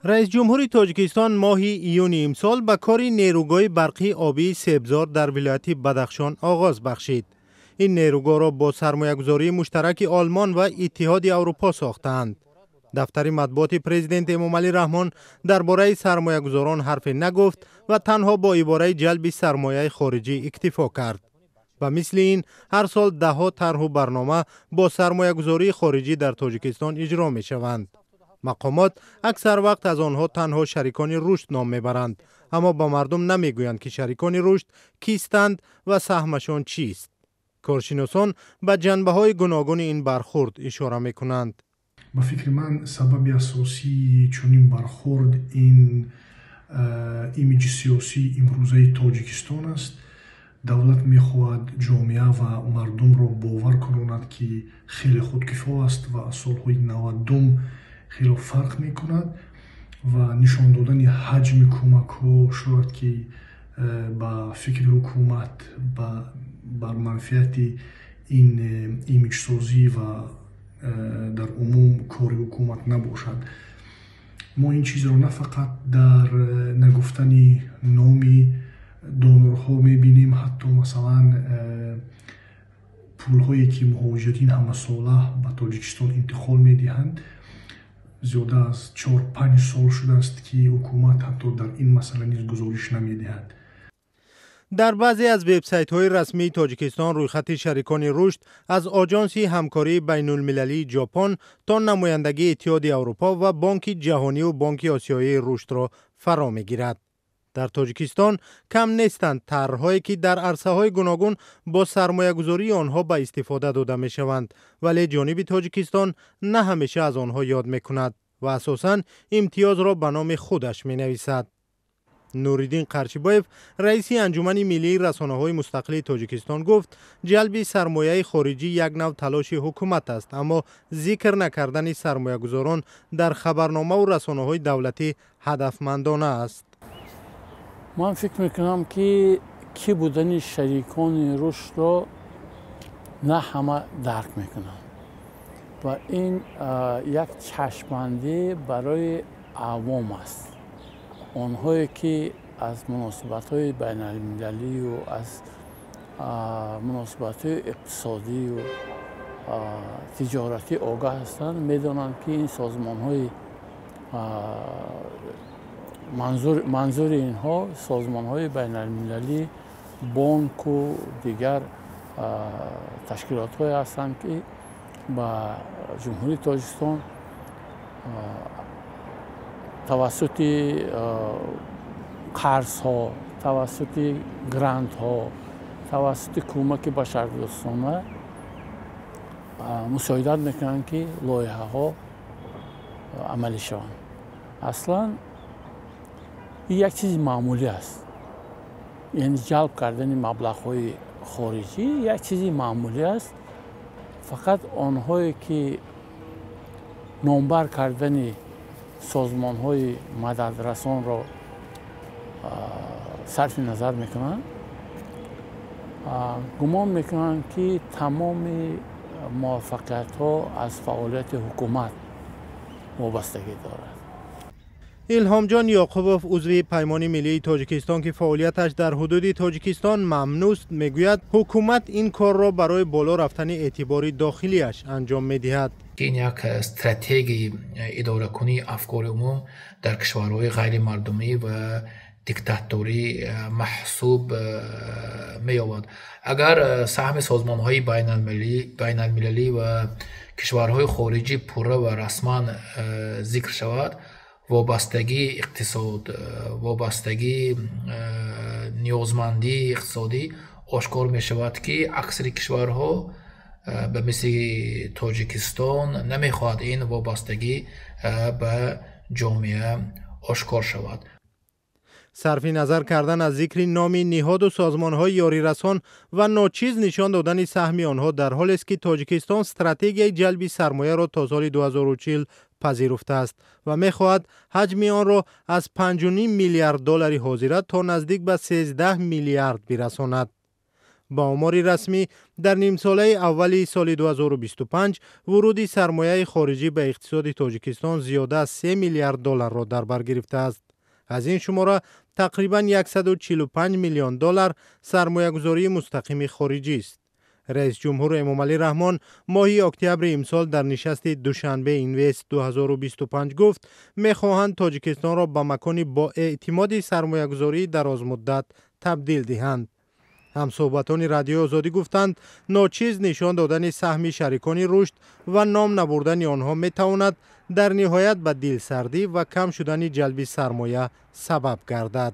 Раис ҷумҳури Тоҷикистон моҳи июни имсол ба кори нерӯгоҳи барқии обии Себзор дар вилояти Бадахшон оғоз бахшид. Ин нерӯгоҳро бо сармоягузории муштараки Олмон ва Иттиҳоди Аврупо сохтаанд. Дафтари матбуоти президент Эмомалӣ Раҳмон дар бораи сармоягузорон ҳарфе нагуфт ва танҳо бо ибораи ҷалби сармояи хориҷӣ иктифо кард. Ба мисли ин ҳар сол даҳҳо тарҳу барнома бо сармоягузории хориҷӣ дар Тоҷикистон иҷро мешаванд. Мақомот аксар вақт аз онҳо танҳо шарикони рушд ном мебаранд, аммо ба мардум намегӯянд, ки шарикони рушд кистанд ва саҳмашон чист. Коршиносон ба ҷанбаҳои гуногуни ин бархурд ишора мекунанд. Ба фикри ман, сабаби асосии чунин бархурд ин имиҷи сиёсии имрӯзаи Тоҷикистон аст. Давлат мехоҳад ҷомеа ва мардумро бовар кунонад, ки хеле худкифо аст ва аз солҳои 90-ум хело фарқ мекунад, ва нишон додани ҳаҷми кӯмакҳо шояд ки ба фикри ҳукумат бар манфиати ин имиҷсозӣ ва дар умум кори ҳукумат набошад. Мо ин чизро на фақат дар нагуфтани номи донорҳо мебинем, ҳатто масалан пулҳое ки муҳоҷирин ҳамасола ба Тоҷикистон интиқол медиҳанд, зиёда аз 4-5 сол шудааст, ки ҳукумат ҳатто дар ин масъала низ гузориш намедиҳад. Дар баъзе аз вебсайтҳои расмии Тоҷикистон рӯйхати шарикони рушд аз Оҷонси ҳамкории байнулмилалии Ҷопон то намояндагии Иттиҳоди Аврупо ва Бонки Ҷаҳониву Бонки Осиёии рушдро фаро мегирад. Дар Тоҷикистон кам нестанд тарҳҳое, ки дар арсаҳои гуногун бо сармоягузории онҳо ба истифода дода мешаванд, вале ҷониби Тоҷикистон на ҳамеша аз онҳо ёд мекунад ва асосан имтиёзро ба номи худаш менависад. Нуриддин Қарчибоев, раиси Анҷумани миллии расонаҳои мустақили Тоҷикистон, гуфт, ҷалби сармояи хориҷӣ як нав талоши ҳукумат аст, аммо зикр накардани сармоягузорон дар хабарномаву расонаҳои давлатӣ ҳадафмандона аст. Ман фикр мекунам, ки кӣ будани шарикони рушдро на ҳама дарк мекунанд ва ин як чашмандӣ барои авом аст. Онҳое ки аз муносибатҳои байналмилалию аз муносибатҳои иқтисодию тиҷоратӣ огаҳ ҳастанд, медонанд, ки ин созмонҳои манзури инҳо созмонҳои байналмилалӣ, бонку дигар ташкилотҳое ҳастанд, ки ба Ҷумҳурии Тоҷикистон тавассути қарзҳо, тавассути грантҳо, тавассути кӯмаки башардӯстона мусоидат мекунанд, ки лоиҳаҳо амалӣ шаванд. Аслан ин як чизи маъмулӣ аст, яъне ҷалб кардани маблағҳои хориҷӣ як чизи маъмулӣ аст. Фақат онҳое ки номбар кардани созмонҳои мададрасонро сарфи назар мекунанд, гумон мекунанд, ки тамоми муваффақиятҳо аз фаъолияти ҳукумат вобастагӣ дорад. Илҳомҷон Ёқубов, узви Паймони миллии Тоҷикистон, ки фаъолияташ дар ҳудуди Тоҷикистон мамнӯъст, мегӯяд, ҳукумат ин корро барои боло рафтани эътибори дохилиаш анҷом медиҳад. Ин як стратегияи идоракунии афкори умум дар кишварҳои ғайримардумӣ ва диктаторӣ маҳсуб меёбад. Агар саҳми созмонҳои байналмилалӣ ва кишварҳои хориҷӣ пурра ва расман зикр шавад, вобастагии иқтисод, вобастагии ниёзмандии иқтисодӣ ошкор мешавад, ки аксари кишварҳо ба мисли Тоҷикистон намехоҳад ин вобастагӣ ба ҷомеа ошкор шавад. Сарфи назар кардан аз зикри номи ниҳоду созмонҳои ёрирасон ва ночиз нишон додани саҳми онҳо дар ҳолест, ки Тоҷикистон стратегияи ҷалби сармояро то соли 2040 пазируфтааст ва мехоҳад ҳаҷми онро аз 5,5 миллиард доллари ҳозира то наздик ба 13 миллиард бирасонад. Ба омори расмӣ, дар нимсолаи аввали соли 2025 вуруди сармояи хориҷӣ ба иқтисоди Тоҷикистон зиёда аз 3 миллиард долларро дар бар гирифтааст. Аз ин шумора тақрибан 145 миллион доллар сармоягузории мустақими хориҷист. Раисҷумҳур Эмомалӣ Раҳмон моҳи октябри имсол дар нишасти Душанбе Инвест 2025 гуфт, мехоҳанд Тоҷикистонро ба макони боэътимоди сармоягузории дарозмуддат табдил диҳанд. Ҳамсӯҳбатони Радиои Озодӣ гуфтанд, ночиз нишон додани саҳми шарикони рушд ва ном набурдани онҳо метавонад дар ниҳоят ба дилсардӣ ва кам шудани ҷалби сармоя сабаб гардад.